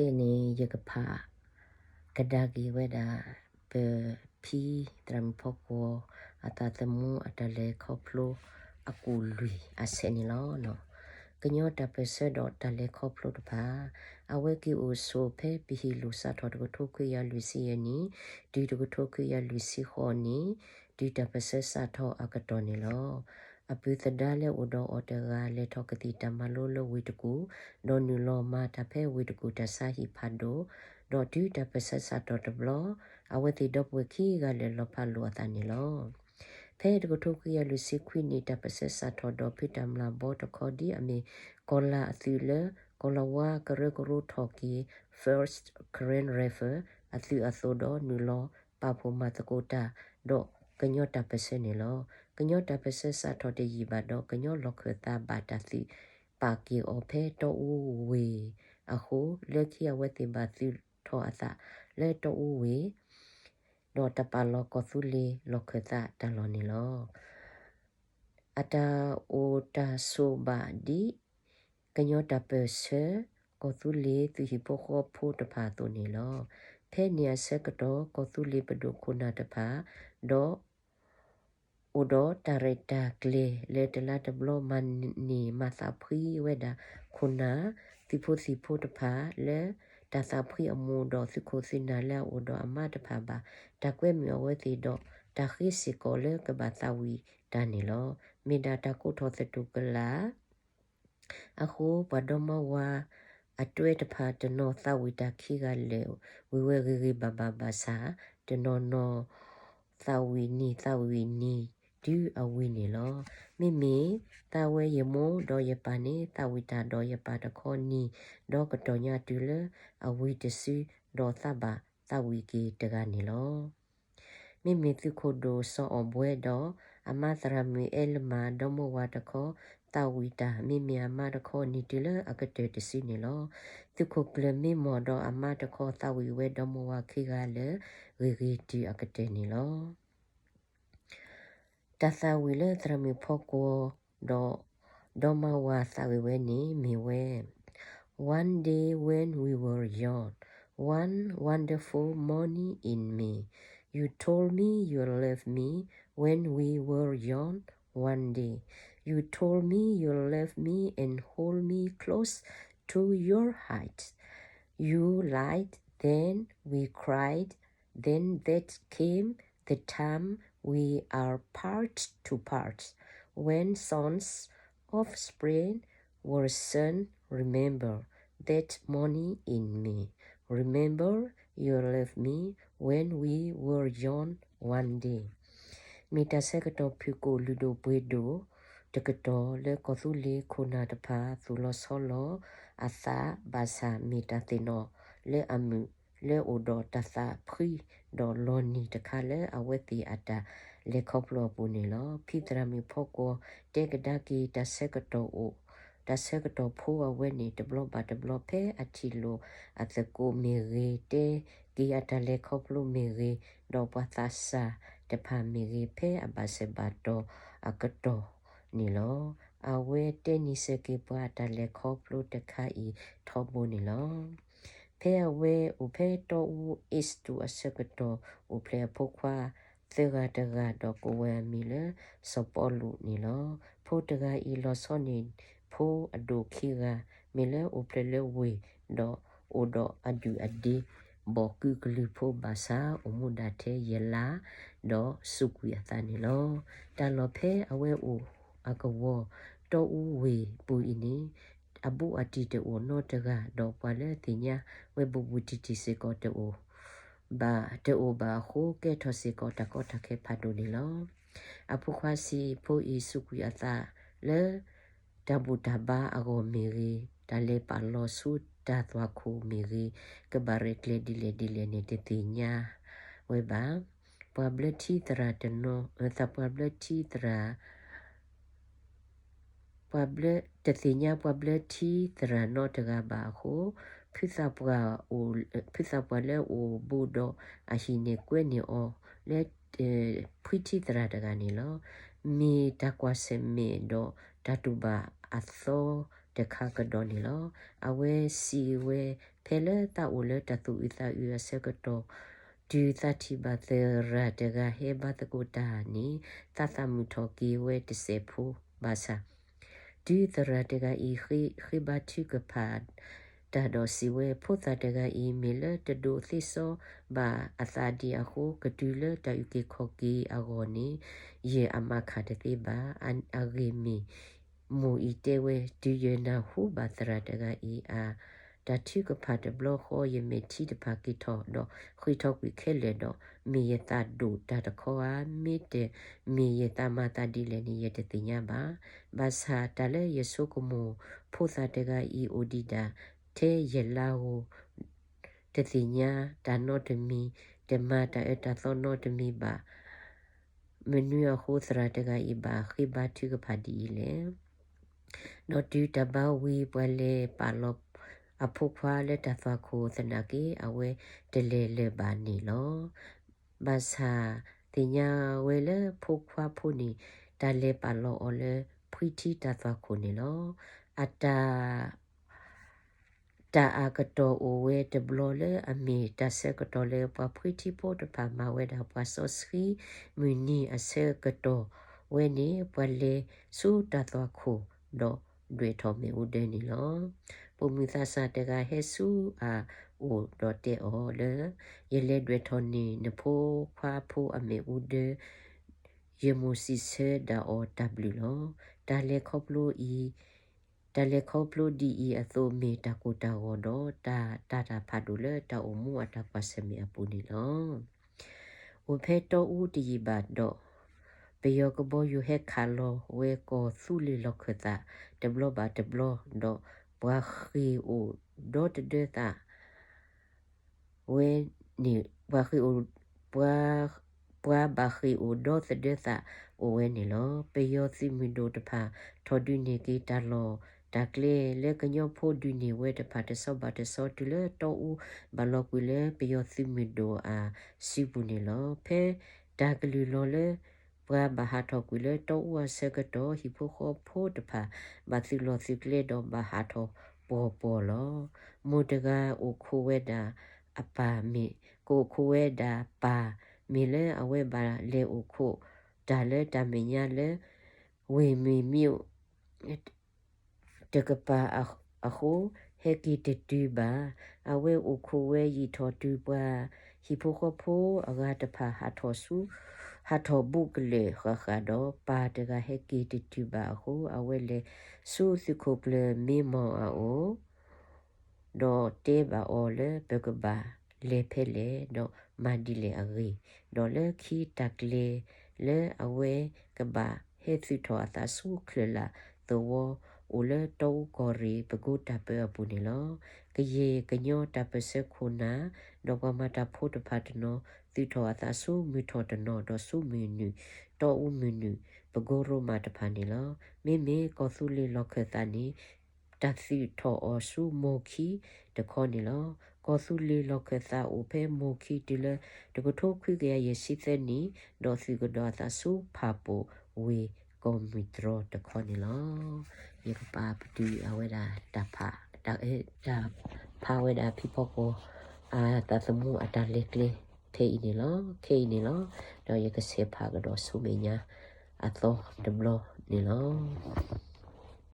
ဖဲန့ၣ်ယကဖးကဒါက့ၤဝဲဒၣ် ပဖံသရၣ်မုၣ်ဖီကွီၤ အသးသမူအတၢ်လဲၤခီဖျိအကူၣ်လွံၢ်အဆဲးန့ၣ်လီၤ. ကညီတၢ်ပၢၢ်ဆၢဒီးတၢ်လဲၤခီဖျိတဖၣ်, အဝဲက့ၤအိၣ်ဆိးဖဲပဟံၣ်လိၣ်စးထီၣ်တကထိခွံကယၤလွံၢ်ဆံယဲၢ်နံၣ်, တုၤတကထိခွံကယၤလွံၢ်ဆံဃိးနံၣ်, တုၤတၢ်ပၢၢ်ဆၢစးထီၣ်အကတီၢ်န့ၣ်လီၤ. အပုၢ်သဒါလၢအိၣ်ဒီးအီၤတဂၤ လဲၤထီၣ်ကသံၣ်တၢ်မၤလိလၢဝ့ၢ်တကူၣ်, ဒီးနုာ်လီၤမၤတၢ်ဖဲဝ့ၢ်တကူၣ်တၢ်ဆါဟံၣ်ဖးဒိၣ်, ဒီးတုၤတၢ်ပၢၢ်ဆၢစးထီၣ်တဘျီ, အဝဲသ့ၣ်ဒီပုၢ်ဝဲၢ်ခံဂၤလၢာ်လီၤဖးလိာ်အသးန့ၣ်လီၤ. ဖဲတကထိခွံကယၤလွံၢ်ဆံခွံနံၣ် တၢ်ပၢၢ်ဆၢစးထီၣ်ဒီးဖုတၢ်မျၢ်ဘီတခီဒ်အမ့ၢ် ကီၢ်လၤအသုးလၢ ကီၢ်လၤဝါကရၢကရိထီၣ်က့ၤ First Karen Rifle အသုးအသိးဒီး နုာ်လီၤပာ်ဖှိၣ်မၤသကိးတၢ်ဒီးကညီတၢ်ပၢၢ်ဆၢန့ၣ်လီၤ. ကညီတၢ်ပၢၢ်ဆၢစးထီၣ်တယံာ်ဘၣ်ဒီး ကညီလီၢ်ခၢၣ်သးဘၣ်တၢ်သုးပာ်က့ၤအီၤဖဲတီအူဝ့ၢ်အဃိ, လၢခံအဝဲသ့ၣ်ဘၣ်သုးထီၣ်အသးလၢတီအူဝ့ၢ်, ဒီးတၢ်ပာ်လီၤကီၢ်သူလ့ၤလီၢ်ခၢၣ်သးတၢ်လီၢ်န့ၣ်လီၤ. အတၢ်အိၣ်တၢ်ဆိးဘၣ်ဒ် ကညီတၢ်ပၢၢ်ဆၢ ကီၢ်သူလ့ၤသုးဟံၣ်ဖိဃီဖိတဖၣ်အသိးန့ၣ်လီၤ. ဖဲန့ၣ်အဆၢကတီၢ် ကီၢ်သူလ့ၤပဒိၣ်ခိၣ်နၢ်တဖၣ် ဒီး အိၣ်ဒီးတၢ်ရဲၣ်တၢ်ကျဲၤလၢတလါတဘျီ မၤန့ၢ်မၤသးဖှံဝဲဒၣ်ခိၣ်နၢ် သုးဖိသံၣ်ဖိတဖၣ်လၢ တၢ်သးဖှံအမူးဒီး သုးခိၣ်သုးနၢ်လၢအအိၣ်ဒီးအမါတဖၣ်ဘၣ် တၢ်ကွဲမုာ်အဝဲသ့ၣ်ဒီး တၢ်ဃ့စ့ၢ်ကီးလၢကဘၣ်သးဝံၣ်တၢ်န့ၣ်လီၤ. မ့ၢ်ဒၣ်တၢ်ကိးထီၣ်သတူၢ်ကလာ် အဃိ ပှၤဒီမါဝၤအတွဲတဖၣ် တနီၤသးဝံၣ်တၢ်ခံဂၤလၢာ် ဝံၤဝဲဂ့ၤဂ့ၤဘၣ်ဘၣ်ဘၣ်ဆၣ် တနီၤနီၤ သးဝံၣ်နံၤသးဝံၣ်နံၤ တုၤအဝံၤန့ၣ်လီၤ. မ့မ့ၢ်သးဝဲယမိၢ်ဒီးယပၢ်န့ၣ် သးဝံၣ်တၢ်ဒီးယပၢ်တခီနံၤ ဒီးကတီၢ်ညါတုၤလၢအဝံၤတစု ဒီးသးဘၣ်သးဝံၣ်က့ၤတဂၤန့ၣ်လီၤ. မ့မ့ၢ်သုးခိၣ်ဒိၣ်စီၤအီၣ်ဘှဲဒီး အမါသရၣ်မုၣ်အဲလမၤ ဒီမါဝၤတခီ သးဝံၣ်တၢ် မ့မ့ၢ်အမါတခီနံၤတုၤလၢအကတၢၢ်တစုန့ၣ်လီၤ. သုးခိၣ်ကျၢၢ်မ့ၢ်မီၢ်ဒီးအမါတခီ သးဝံၣ်ဝဲဒီမါဝၤခံဂၤလၢာ် ဂ့ၤဂ့ၤတုၤအကတၢၢ်န့ၣ်လီၤ. တၢ်သးဝံၣ်လၢသရၣ်မုၣ်ဖီကွီၤဒီး ဒီမါဝၤသးဝံၣ်ဝဲန့ၣ်မ့ၢ်ဝဲ One day when we were young, one wonderful morning in May, you told me you loved me when we were young, one day. You told me you loved me and hold me close to your heart. You lied, then we cried, Then that came the time we are part to part, when sons of spring will soon remember that morning in May. Remember you loved me when we were young one day. မ့ၢ်တၢ်ဆၢကတီၢ်ဖုၣ်ကိာ်လုၢ်ဒိၣ်ပှ့ၤဒိၣ် တကတီၢ်လၢကီၢ်သူလ့ၤခိၣ်နၢ်တဖၣ် သူၣ်လီၤဆီလီၤအသး ဘၣ်ဆၣ်မ့ၢ်တၢ်သ့ၣ်နီၣ်လၢအမုာ် လၢအိၣ်ဒီးတၢ်သးဖှံ ဒီးလီၤနံၤတခါလၢအဝဲသ့ၣ်အတၢ်လဲၤခီဖျိအပူၤန့ၣ်လီၤ. ဖံသရၣ်မုၣ်ဖီကွီၤတဲကဒါက့ၤ တၢ်ဆၢကတီၢ်အိၣ် တၢ်ဆၢကတီၢ်ဖိအဝဲန့ၣ် တဘျီဘၣ်တဘျီ ဖဲအထံၣ်လိာ်အသကိးမ့ၢ်ဂ့ၤ, တဲက့ၤအတၢ်လဲၤခီဖျိမ့ၢ်ဂ့ၤ, ဒီးပှၤသးစၢ်တဖၣ်မ့ၢ်ဂ့ၤ, ဖဲအဘၣ်ဆၢဘၣ်တီၢ်အကတီၢ်န့ၣ်လီၤ. အဝဲတဲနံၤဆၢက့ၤပှၤအတၢ်လဲၤခီဖျိတခါအံၤထီဘိန့ၣ်လီၤ. ဖဲအဝဲအိၣ်ဖဲတီအူ East အဆၢကတီၢ် အိၣ်ဖျဲၣ်အဖိခွါသၢဂၤတဂၤ ဒီးကိးဝဲအမံၤလၢစီၤပီလူးန့ၣ်လီၤ. ဖိတဂၤအံၤလီၤဆီန့ၢ်ဖိအဒိၣ်ခံဂၤ မ့ၢ်လၢအိၣ်ဖျဲၣ်လၢဝ့ၢ် ဒီးအိၣ်ဒီးအဒူၣ်အဒ့ ဘီၣ်ကုကလုၢ်ဖိဘၣ်ဆၣ် အိၣ်မူဒၣ်ထဲယလါ ဒီးစူးကွံာ်အသးန့ၣ်လီၤ. တၢ်လီၢ်ဖဲအဝဲအိၣ်အကဝီၤ တီအူဝ့ၢ်ပူၤအံၤန့ၣ် အဘူးအတံၢ်တအိၣ်နီတဂၤ ဒီးပှၤလၢသ့ၣ်ညါဝဲဘူးဘူးတံၢ်တံၢ်စ့ၢ်ကီးတအိၣ်ဘၣ်, တအိၣ်ဘၣ်အဃိ ကဲထီၣ်စ့ၢ်ကီးတၢ်ကီတၢ်ခဲဖးဒိၣ်န့ၣ်လီၤ. အဖိခွါဆံးဖိအံၤစူးကွံာ်အသးလၢ တၢ်ဘူၣ်တၢ်ဘါအဂီၢ်မ့ၢ်ဂ့ၤ, တၢ်လဲၤပာ်လီၤဆူတၢ်သွၣ်ခိၣ်မ့ၢ်ဂ့ၤ, ကဘၣ်ရဲၣ်ကျဲၤဒ်လဲၣ်ဒ်လဲၣ်န့ၣ် တသ့ၣ်ညါဝဲဘၣ်. ပှၤဘျၢထံသရၣ်တနီၤ, သးပှၤဘျၢထံသရၣ် ပှၤဘျၢ, တသ့ၣ်ညါပှၤဘျၢထံသရၣ်နီတဂၤဘၣ်အဃိ, ဖုသးပှၢ်အိၣ်, ဖုသးပှၢ်လၢအိၣ်ဘူးဒီးအဟံၣ်န့ၣ်ကွဲန့ၢ်အီၤလၢ ဖှံထံသရၣ်တဂၤန့ၣ်လီၤ. မ့ၢ်တၢ်ကွၢ်ဆၢၣ်မဲာ်ဒီးတၢ်တူၢ်ဘၣ်အသီတ တခါကဒီးန့ၣ်လီၤ. အဝဲစံးဝဲ, ဖဲလၢသးအိၣ်လၢတၢ်သူၣ်အုးသးအုးအဆၢကတီၢ်, တုၤသးထံၣ်ဘၣ်သရၣ်တဂၤဟဲဘါသကိးတၢ်န့ၣ်, သးသးမုာ်ထီၣ်က့ၤဝဲတစဲးဖိဘၣ်ဆၣ် တုၤသရၣ်တဂၤအံၤ ဃ့ဘါထုကဖၣ်တၢ်ဒီးစံးဝဲ, ဖိသၣ်တဂၤအံၤ မ့ၢ်လၢတဒိးသ့စီဘၣ်အသးဒံးအဃိ, ကတုၤလၢတၢ်အုၣ်က့ၤခီၣ်က့ၤအဂီၢ်န့ၣ်, ယဲၢ်အမၤခၣ်တသ့ဘၣ်. အဂ့ၢ်မ့ၢ် မိၢ်အံၤတဲဝဲ, တုၤယဲၢ်နၢ်ဟူဘၣ်သရၣ်တဂၤအံၤအတၢ်ထုကဖၣ်တဘျီဃီ, ယမဲာ်ထံတဖၣ်က့ၤထီၣ်ဒီးဃ့ၢ်ထီၣ်ကွံာ်ခဲလၢာ်ဒီး, မ့ၢ်ယသးဒိၣ်တၢ်တခီဧါ, မ့ၢ်တမ့ၢ်ယသးမၤသးဒ်လဲၣ်န့ၣ် ယတသ့ၣ်ညါဘၣ်. ဘၣ်ဆၣ်တၢ်လၢယဆိကမိၣ်ဖိသၣ်တဂၤအံၤအိၣ်ဒံးဒၣ်ထဲယဲၢ်လါဧိၤ, တသ့ၣ်ညါတၢ်နီတမံၤ, တမၤတၢ်အၢတၢ်သီနီတမံၤဘၣ်. မနုၤအဃိသရၣ်တဂၤအံၤဘၣ်ဃ့ဘါထုကဖၣ်ဒ်အံၤလဲၣ်. ဒီးတုၤတၢ်ဘါဝံၤ ပှၤလဲၤပာ်လီၤအဖိခွါလၢတၢ်သွၣ်ခိၣ်သနာ်က့ အဝဲတလဲၤလၢၤဘၣ်န့ၣ်လီၤ. ဘၣ်ဆၣ်သ့ၣ်ညါဝဲလၢဖိခွါဖိန့ၣ် တၢ်လဲၤပာ်လီၤအီၤလၢဖှံထံတၢ်သွၣ်ခိၣ်န့ၣ်လီၤ. အတၢ် တၢ်အကတီၢ်အိၣ်ဝဲတဘျီလၢအမ့ၢ်တၢ်ဆၢကတီၢ်လၢပှၤဖှံထံဖိတဖၣ်မၤဝဲဒၣ်ပှၤစီဆှံမုၢ်နံၤအဆၢကတီၢ်ဝဲန့ၣ်, ပှၤလဲၤဆူတၢ်သွၣ်ခိၣ်ဒီးဒွဲၣ်ထီၣ်မ့ၣ်အူဒၢန့ၣ်လီၤ. ပိာ်မုၣ်သးစၢ်တဂၤဟဲဆူအအိၣ်ဒီးတဲအီၤလၢ, ယလဲၤဒွဲၣ်ထီၣ်န့ၢ်နဖိခွါဖိအမ့ၣ်အူဒၢ ယမိၢ်စံးဆၢဒၣ်အီၤတၢ်ဘျုးလီၤ. တၢ်လဲၤခီဖျိအံၤ, တၢ်လဲၤခီဖျိဒ်အံၤအသိးမ့ၢ်တၢ်ကိၢ်တၢ်ဂီၤဒီး တၢ်တၢ်တၢ်ဖးဒိၣ်လၢတၢ်အိၣ်မူအတၢ်ကွၢ်ဆၢၣ်မဲာ်အပူၤန့ၣ်လီၤ. အိၣ်ဖဲတီအူတယံာ်ဘၣ်ဒီး, ပယီၤကဘီယူၤဟဲခးလီၤဝဲကီၢ်သူလ့ၤလီၢ်ခၢၣ်သးတဘျီဘၣ်တဘျီဒီး ပှၤဃ့ၢ်အိၣ်ဒီသဒၢသး ဝဲန့ၣ်, ပှၤဃ့ၢ်အိၣ်, ပှၤ, ပှၤဘၣ်ဃ့ၢ်အိၣ်ဒီသဒၢသးအိၣ်ဝဲန့ၣ်လီၤ. ပယီၤသုးမုၢ်ဒိၣ်တဖၣ် ထီၣ်ဒုးန့ၢ်က့ၤတၢ်လီၢ်တၢ်ကျဲလၢကညီဖိဒုးန့ၢ်ဝဲတဖၣ်တဆီဘၣ်တဆီ တုၤလၢတီအူဘၣ်လီၤကွံာ်လၢပယီၤသုးမုၢ်ဒိၣ်အစုပူၤန့ၣ်လီၤ. ဖဲတၢ်ကလုၢ်လီၤလၢ ပှၤဘၣ်ဟးထီၣ်ကွံာ်လၢတီအူအဆၢကတီၢ် ဟံၣ်ဖိဃီဖိတဖၣ် ဘၣ်သုးလီၢ်သုးကျဲဒီးဘၣ်ဟးထီၣ်ပှီၢ်ပှီၢ်လီၤ. မိၢ်တဂၤအိၣ်ခိးဝဲဒၣ်အပၢ်မ့ၢ်, ကအိၣ်ခိးဝဲဒၣ်ပၢ် မ့ၢ်လၢအဝဲဘၣ်လဲၤအိၣ်ခိးတၢ်လၢတၢ်မဲာ်ညါလၢ ဝ့ၢ်မ့ၤမ့ၣ် တကပၤအဃိ ဟဲက့ၤတတုၤဘၣ်. အဝဲအိၣ်ခိးဝဲယံာ်ထီၣ်တုၤပှၤဟံၣ်ဖိဃီဖိအဂၤတဖၣ်ဟးထီၣ်ဆူ, ဟးထီၣ်ဘူးကလၢာ်ဃၣ်ဃၣ်ဒီး ပၢ်တဂၤဟဲက့ၤတတုၤဘၣ်အဃိ အဝဲလဲၤဆူသုးခိၣ်ကျၢၢ်မ့ၢ်မီၢ်အအိၣ် ဒီးတဲဘၣ်အီၤလၢပကဘၣ်လဲၤဖဲလဲၣ် ဒီးမၤဒ်လဲၣ်အဂ့ၢ်, ဒီးလၢခံတၢ်ကျဲၤလၢအဝဲကဘၣ်ဟဲသုးထီၣ်အသးဆူချၢၣ်လၢ်သဝီ အိၣ်လၢတီအူကီၢ်ရ့ၣ်ပကိတၢ်ပၢအပူၤန့ၣ်လီၤ. ကယဲၢ်ကညီတၢ်ပၢၢ်ဆၢခိၣ်နၢ် ဒီးပှၤမၤတၢ်ဖိတဖၣ်တနီၤ သုးထီၣ်အသးဆူမုၢ်ထီၣ်တနီၤ ဒီးဆူမုၢ်နုာ် တီအူမုၢ်နုာ် ပကိရိမးတဖၣ်န့ၣ်လီၤ. မ့မ့ၢ်ကီၢ်သူလ့ၤလီၢ်ခၢၣ်သးန့ၣ် တၢ်သုးထီၣ်အီၤဆူမိၢ်ခံတခီန့ၣ်လီၤ. ကီၢ်သူလ့ၤလီၢ်ခၢၣ်သးအိၣ်ဖဲမိၢ်ခံတုၤလၢ တကထိခွံကယၤယဲၢ်ဆံသၢနံၣ် ဒီးသုးကဒီးအသးဆူဖၣ်ပိာ်ဝ့ၢ်ကီၢ်မုၢ်တြီတခီန့ၣ်လီၤ. ယကပာ်ပတုာ်အဝဲဒၣ်တၢ်ဖး, တၢ်, တၢ်ဖးဝဲဒၣ်ဖံဖီကီၢ် အတၢ်သမူအတၢ်လဲၤကျဲ ဖဲအံၤန့ၣ်လီၤ, ခဲအံၤန့ၣ်လီၤ. ဒီးယကဆဲးဖးကဒီးဆူမဲာ်ညါအသီတဘျီန့ၣ်လီၤ.